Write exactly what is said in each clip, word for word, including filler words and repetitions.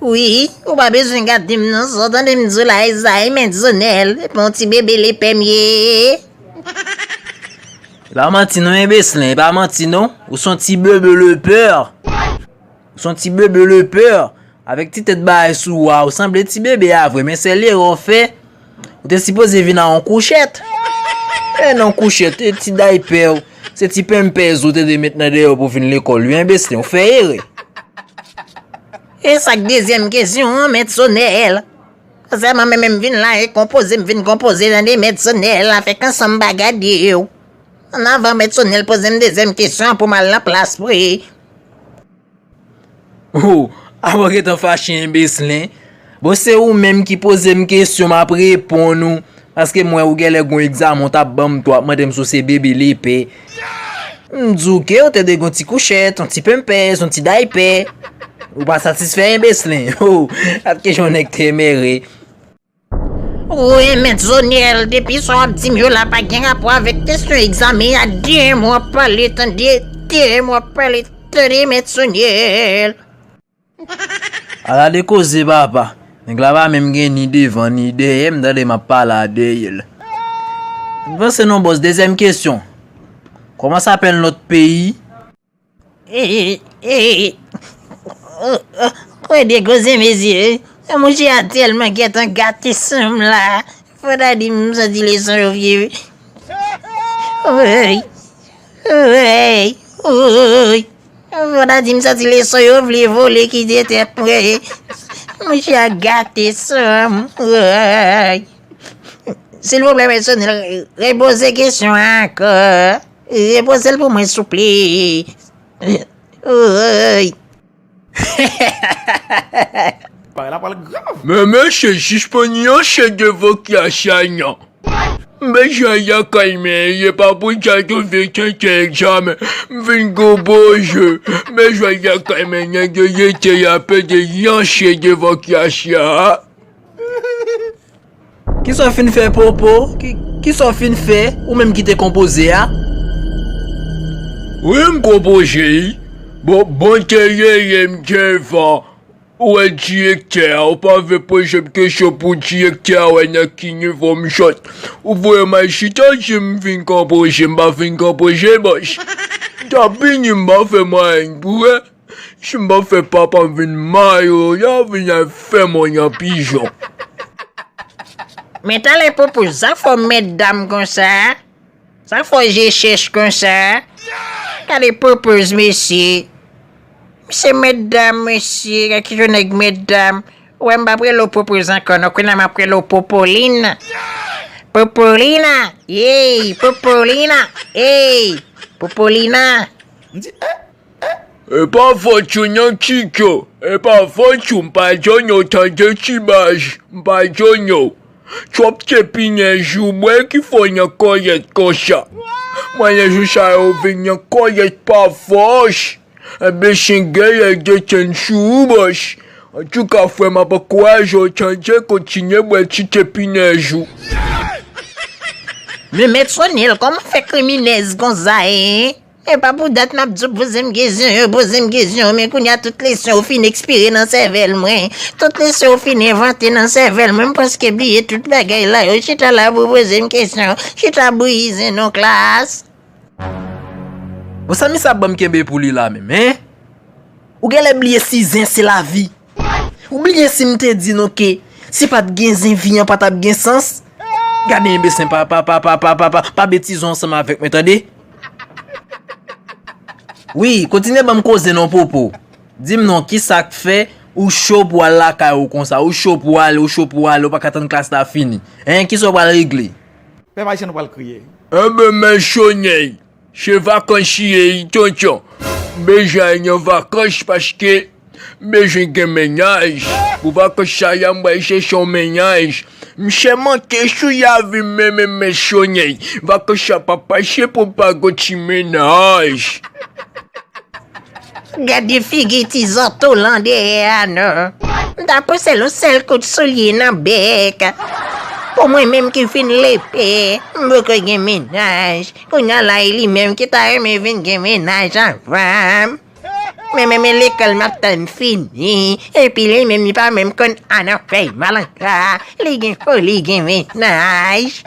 Wi, ou pa bezwen gade m non, sa w tande m di w la, e sa, e Mèt Zonèl, e pa yon ti bebe lepè m ye. E pa manti non, enbeslin, e pa manti non. Ou s on ti bebe lepè. Ou s on ti bebe lepè. Avèk ti tèt bagay sou ou a, ou sanble ti bebe a vre, men sèl erè w fè, ou te sipoze vin a yon kouchèt. E non kouchèt, e ti daypè w, se ti penmpèz ou te dwe met nan dèyè w pou w vin lekòl, wi, enbeslin, ou fè erè. E sa k dezyèm kesyon an, Mèt Zonèl? Sèlman mwen menm vin la e konpoze, m vin konpoze, tande, Mèt Zonèl, avèk ansanm bagay yo. Annavan, Mèt Zonèl, poze m dezyèm kesyon an pou m al nan plas mwen. Oh, avan w gentan fache, enbeslin. Bon, se ou menm ki poze m kesyon, m ap reponn ou. Paske m wè ou genlè gon egzamen w t ap ban m tou, w ap mande m si w se bebe lepè. M di w ke w te dwe gen yon ti kouchèt, yon ti penmpèz, yon ti daypè. Ou pa satisfè, enbeslin. Oh, gad kijan yon nèg temere. Wi, Mèt Zonèl, depi sa w ap di m yo la pa gen rapò avèk kesyon egzamen an, dèyè m w ap pale, tande, dèyè m w ap pale, tande, Mèt Zonèl. Ala de koze, papa. Nèg la pa menm gen ni devan, ni dèyè, m tande m ap pale a dèyè l. M panse non, bòs, dezyèm kesyon. Comment s'appelle notre pays? Ey, ey, ey. Kwè de koze, mesye. Monchè a tèlman gentan gate san m la. Fò ta di m santi leson yo vle. Woy. Woy. Woy. Fò ta di m santi leson yo vle vole kite tèt mwen. Monchè a gate san m. Woy. Silvouplè, mesye, repoze kesyon an ankò. Repoze l pou mwen, souple. Woy. Bagay la pral grav. Men mesye, sispann yon chè devan klas la non. M bezwen al lakay mwen, e pa pou sa yo vle tenten egzamen. M vin konpoze. M bezwen al lakay mwen, nèg yo jete lapè de yon chè devan klas la. Kisa w fin fè, Popo? Ki, kisa w fin fè? Ou menm ki te konpoze a? Wi, m konpoze, wi. Bon, bon, te rele m devan. Ou wè direktè a, ou pa vle poze m kesyon pou direktè a wè nan ki nivo m sot. Ou voye m al chita, di m vin konpoze, m pa vin konpoze, bòs. M t ap vini, m pa fè mwayenn pou wè. Si m pa fè papa m vin mayo, y a vin al fè mwen nan prizon. Men talè, Popo, sa k fè w mèt dam konsa? Sa k fè w je chèch konsa? Gade Popo, mesye. Misye mèt dam, mesye. Gade ki jan nèg mèt dam. Ou wè, m p ap rele w Popo ankò non. Kounye a m ap rele w Popolina. Popolina! Yey! Popolina! Ey! Popolina! M di, eh? E pa fòt ou non, Tito. E pa fòt ou, m padone w, tande, ti baz, m padone w. Twòp tepinèj ou bwè ki fè w nan kòlèt konsa. Mwayen jou sa yo vin nan kòlèt pa fòs. Enbesil, genlè detenn sou ou, bòs. Antouka, frè m, m ap ankouraje w, tande, kontinye bwè ti tepinèj ou. Men Mèt Sonèl, kòman fè kriminèz konsa, en? E pa pou dat m ap di w poze m kesyon yo, poze m kesyon yo, men kounye a tout leson yo fin ekspire nan sèvèl mwen. Tout leson yo fin envante nan sèvèl mwen, m prèske bliye tout bagay la, yo chita la pou poze m kesyon, chita brize non klas. Bon, sa misye ap ban m kenbe pou li la menm, en? Ou genlè bliye si zen se lavi. Ou bliye si m te di nou ke si pa t gen zen, vi an pa t ap gen sans? Gade enbesil, pa, pa, pa betize w ansanm avèk mwen, tande? Wi, kontinye ban m koze non, Popo. Di m non, kisa k fè ou cho pou al lakay ou konsa? Ou cho pou ale, ou cho pou ale, ou pa ka tann klas la fini. En, kisa w pral regle? Pèp ayisyen, nou pral kriye. Enben, men Sonèl, se vakans li ye, wi, tonton. M bezwen al nan vakans paske m bezwen gen mennaj. Pou vakans sa a, m pral chèche yon mennaj. M sèmante sou lavi m, men, men, men Sonèl. Vakans sa pa pase pou m pa gen ti mennaj. Gade figi ti zantolan dèyè a non. M ta pouse l yon sèl kout soulye nan bèk. Pou mwen menm ki fin lepè, m poko gen mennaj. Kounye a la, e li menm ki ta renmen vin gen mennaj anvan m. M Mwen menm e lekòl m ap tann fini. Epi li menm li pa menm konn a nan fèy malanga. Li gen foli, gen mennaj.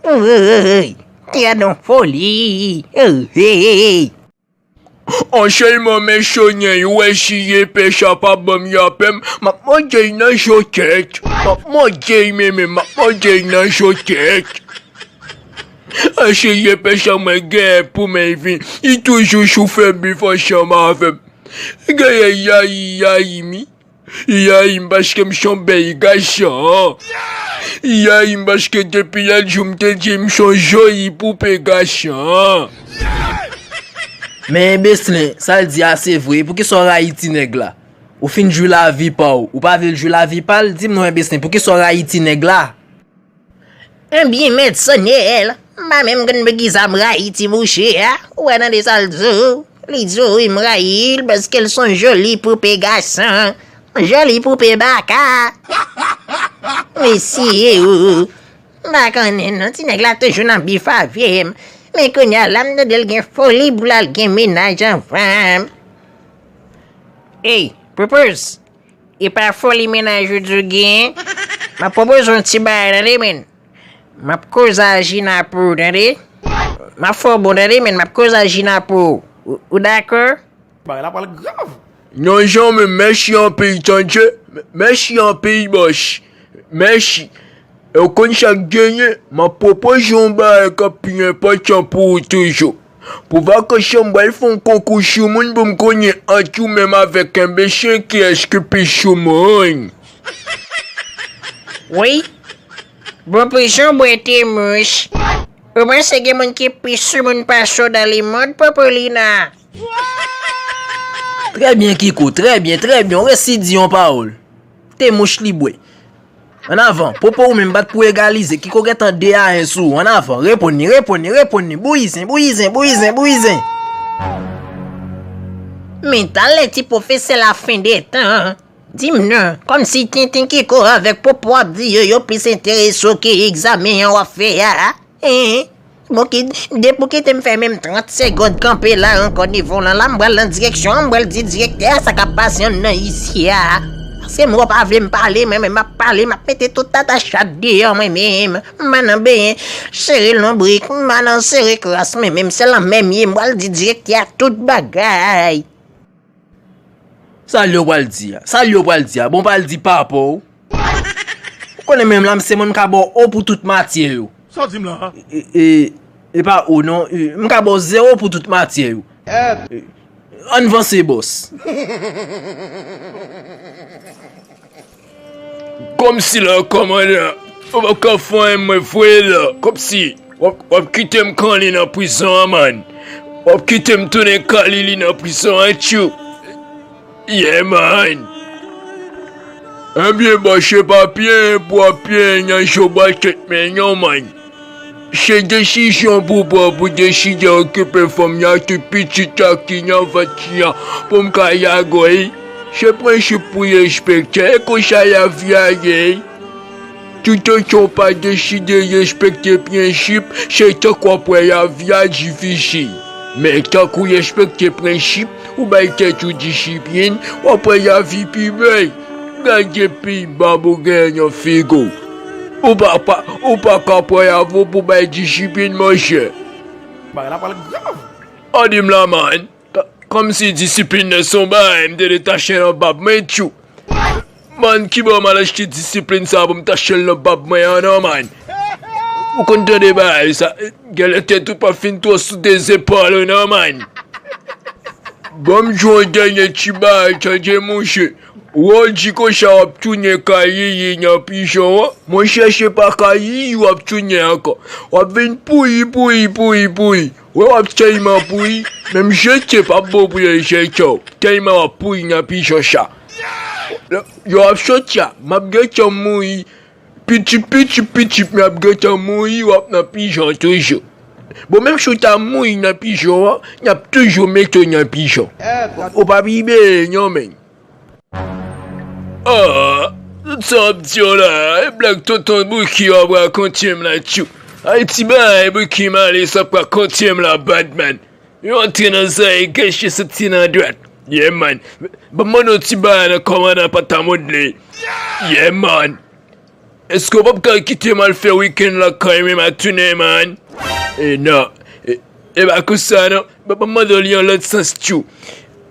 Woy, gadon foli. Woy. An sèlman men Sonyen, ou wè si Yepèch a pa ban m yapè m, m ap manje l nan jokèt. M ap manje l menm, m ap manje l nan jokèt. An se Yepèch a mwen gen pou men vin, li toujou sou fè bif ansanm avè m. Genyen yayi, yayi mi. Yayi m paske m se yon bèl gason. Yayi m paske depi lòt jou m te di m se yon joli poupe gason. Men enbeslin, sa l di a se vre. Poukisa w rayi ti nèg la? Ou fin jwi lavi pa w, ou pa vle l jwi lavi pa l? Di m non enbeslin, poukisa w rayi ti nèg la? Ebyen, mèt Sonyen, m pa menm konn poukisa m rayi ti mouche a. Ou wè nan de sa l di w? Li di w wi m rayi l paske l se yon joli poupe gason. Yon joli poupe baka. Mesye o. M pa konnen non, ti nèg la toujou nan bif avè m. Men kounye a la, m tande l gen foli pou l al gen mennaj anvan m. Ey, Purpose, e pa foli mennaj ou di w gen? M ap pwopoze w yon ti bagay, tande, menn. M ap koze a Jina pou ou, tande. M ap fè w bon, tande, menn. M ap koze a Jina pou ou. Ou, ou dakò? Bagay la pral grav. Non, zanmi m, mèsi anpil, tande. M-, mèsi anpil, bòs. Mèsi. E w konn sa k genyen? M ap pwopoze w yon bagay k ap pi enpòtan pou ou toujou. Pou vakans lan, m pral fè yon konkou sou moun pou m konnen ant ou menm avèk enbeslin kiyès ki pi sou moun. Wi. Bon, prizon bwè te mouch. Ou panse gen moun ki pi sou moun pase w nan lemonn, Popolina? Trè byen, Kiko, trè byen, trè byen. Ou resi di yon pawòl. Te mouch li bwè. Annavan, Popo ou menm bat pou egalize. Kiko gentan de a en sou ou. Annavan, reponn li, reponn li, reponn li. Bouyi zen, bouyi zen, bouyi zen, bouyi zen. Men talè ti pwofesè lafen dè tan an. Di m non, kòmsi Tintin Kiko avèk Popo ap di yo, yo plis enterese w ke egzamen an w ap fè a? Hein? Bon, ki, depi w kite m fè menm trant segonn kanpe la ankò nivo lan la, m pral nan direksyon an, m pral di direktè a sa k ap pase anndan isi a. Paske m wè w pa vle m pale, mwen menm m ap pale, m ap mete tout tata chat deyò mwen menm. M pa nan benyen sere lonbrik, m pa nan sere kras mwen menm, se lanmè m ye, m pral di direktè a tout bagay. Sa l yo pral di a? Sa l yo pral di a? Bon, pral di papa w. Ou konnen menm la, m se mwen m ka ba w O pou tout matyè yo. Sa w di m la? E, e, e pa O non, e, m ka ba w zewo pou tout matyè yo. E, ann vanse, bòs. Kòmsi la, kòmandan, ou p ap ka fè anyen mwen vre la. Kòmsi w ap, w ap kite m kanpe nan prizon an, man. W ap kite m tounen kalili nan prizon an, tchou. Yeah, man. Ebyen, bò, se pa pye pou w ap pye nan jo bwa tèt mwen non, man. Se desizyon pou pran pou deside okipe fanm nan, tout pitit la ki nan vant li an, pou m ka lage w. Se prensip pou respekte, e konsa lavi a ye. Toutotan w pa deside respekte prensip, se tank w ap wè lavi a difisil. Men tank ou respekte prensip, ou bay tèt ou disiplin, w ap wè lavi pi bèl. Gade pil bab ou genyen nan figi w. Ou pa, pa, ou pa ka pran lavi w pou bay disiplin, monchè. Bagay la pral grav. An di m la, man. K-, kòmsi disiplin nan se yon bagay m te detache nan bab mwen, tchou. Man, kibò m al achte disiplin sa pou m tache l nan bab mwen an non, man? Ou konn tande bagay sa? Genlè tèt ou pa fin twò sou de zepòl ou non, man. Ban m di w yon dènye ti bagay, tande, monchè. Ou wè w di konsa w ap tounen kay Yiyi nan prizon an? Monchè, se pa kay Yiyi w ap tounen ankò. W ap vin pouri, pouri, pouri, pouri. Wè w ap tèlman pouri, menm jete p ap bon pou yo jete w. Tèlman w ap pouri nan prizon sa. Lè w ap soti a, m ap gentan mouri. Pitip, pitip, pitip, m ap gentan mouri, w ap nan prizon toujou. Bon, menm si w ta mouri nan prizon an, y ap toujou mete w nan prizon. Ou p ap libere non, menn. Ah, tout sa w ap di yo la, e blag tonton Bouki w ap rakonte m la, tchou. Ay, ti bagay Bouki Malis w ap rakonte m la, badman. Yo antre nan zòrèy gòch, yo soti nan dwat. Yeah, man. Ban m mande w ti bagay nan kòmandan pa ta modle. Yeah, man. Èske w p ap ka kite m al fè wikenn lakay mwen matounen, man? E non. E, e pa konsa, non. Ban, ban m mande w li yon lòt sans, tchou.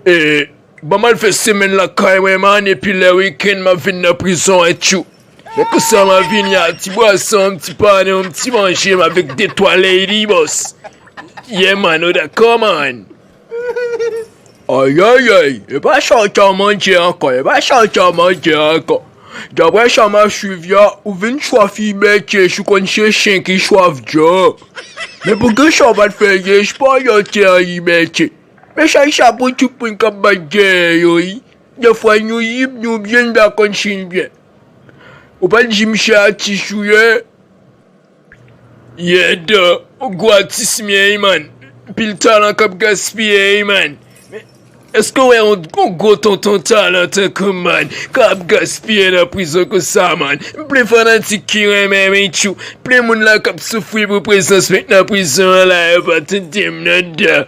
E, ban m al fè semèn lakay mwen, man, epi lè wikenn, m ap vin nan prizon an, tchou. Men konsa, m ap vini a ti bwason, ti panen, ti manje, m avèk de twa lady, boss. Yeah, man, ou dakò, man? Ayayay, e pa sa w t ap mande ankò, e pa sa w t ap mande ankò. Daprè sa m ap swiv ya, ou vin chwaf Ibètye, si w konn se chen ki chwaf djò. Men poukisa w pa t fè jespo yo te an Ibètye? Men sa, sa pou tout moun k ap bat dèyè yo, wi. Defwa nou yib nou byen, n pa konn si n byen. Ou pa t di misye atis ou ye? Yeah, dò, ou gwo atis m ye, wi, man. Pil talan k ap gaspiye, wi, man. Men, èske w wè yon, yon gwo tonton talan tankou m, man, k ap gaspiye nan prizon konsa, man? M plen fanatik ki renmen m, wi, tchou. Plen moun la k ap soufri pou prezans mwen nan prizon an la, yo pa tande m nan dò.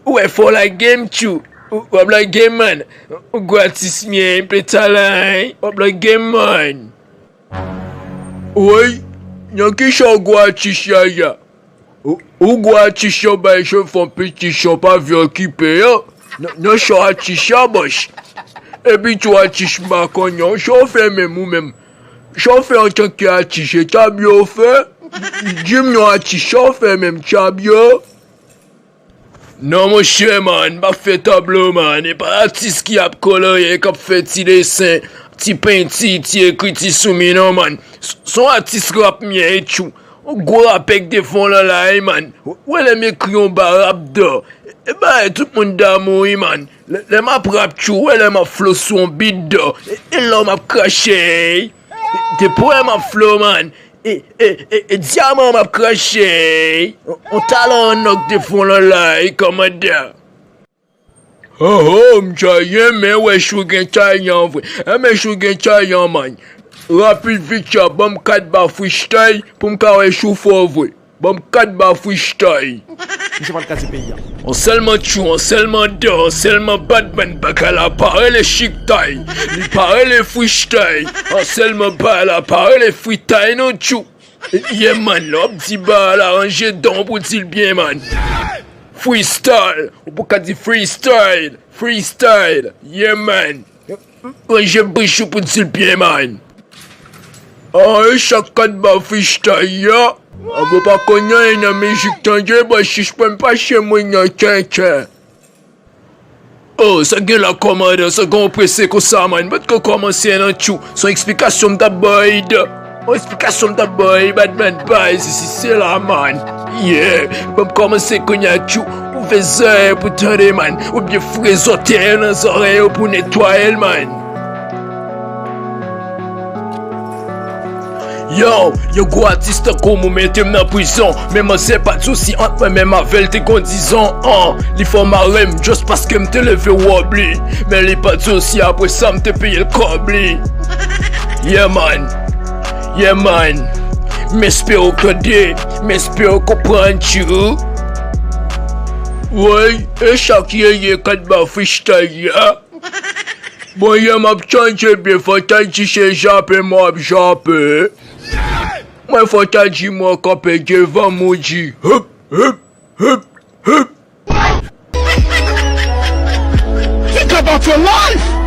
Ou wè fò w lage m, tchou. Ou, w ap lage m, man. Ou gwo atis m ye, m plen talan, wi. W ap lage m, man. Woy, nan kisa w gwo atis la ye? Ou, ou gwo atis yo bay cheve yon peti chan pa vle okipe yo? Nan, nan sa w atis la, bòs. Epi tou atis m pa konnen w, sa w fè menm ou menm? Sa w fè antanke atis, se tablo w fè? Di m non atis, sa w fè menm, tablo? Non, monchè, man, m pa fè tablo, man. E pa atis ki ap kolorye, k ap fè ti desen, ti penti, ti ekriti sou mi, non, man. S-, s on atis rap m ye, tchou. On gwo rapè k te fè on lòlay, man. W-, wè lè m ekri on ba rap dò. E bagay tout moun damou, wi, man. Lè, lè m ap rap, tchou, wè lè m ap flow sou on beat dò. E, e lò m ap krache, ey. Depi wè m ap flow, man. E, e, e, e dyaman m ap krache, ey. On, on talan an nòk te fè on lòlay, kòmandan. Oh, oh, m ta renmen wè si w gen talan vre. Renmen si w gen talan, man. Rapid, vit sa, ban m kat ba freestyle pou m ka wè si w fò vre. Ban m kat ba freestyle. Misye pa t ka di peyi a. On sèlman tchou, on sèlman dò, on sèlman badman, bagay la pa rele chiktay, li pa rele freestyle. On sèlman bagay la pa rele fritay non tchou. Yeah, man, lè w ap di bagay la, ranje dan w pou di l byen, man. Freestyle, ou pou ka di freestyle, freestyle, yeah, man. Ranje bouch ou pou di l byen, man. Ah, e sa kat ba freestyle ya? Ah, bon, pa konn anyen nan mizik, tande, bon, sispann pase moun nan tenten. Oh, sa gen la kòmandan, sa gen w prese konsa, man. M pa t ko kòmanse non tchou. Se yon eksplikasyon m t ap bay, dò. Yon eksplikasyon m t ap bay, badman, bay, sesi, sela, man. Yeah, ban m kòmanse kounye a tchou. Ouvè zòrèy pou tande, man. Oubyen foure zòtèy nan zòrèy yo pou netwaye l, man. Yo, yo gwo atis tankou m ou mete m nan prizon. Men manzè pa t sousi ant mwen menm avè l te gon dizon, an. Li fò mare m, just paske m te leve wòb li. Men li pa t sousi apre sa m te peye l kòb li. Yeah, man. Yeah, man. M espere w tande, m espere w konprann, tchou. Woy, e sa k ye ye kat ba freestyle ya? Bon, yè m ap chanje byen, fò ta di se jape m ap jape. Mwen fò ta di mwen kanpe devan m ou di, hup, hup, hup, hup. Think about your life!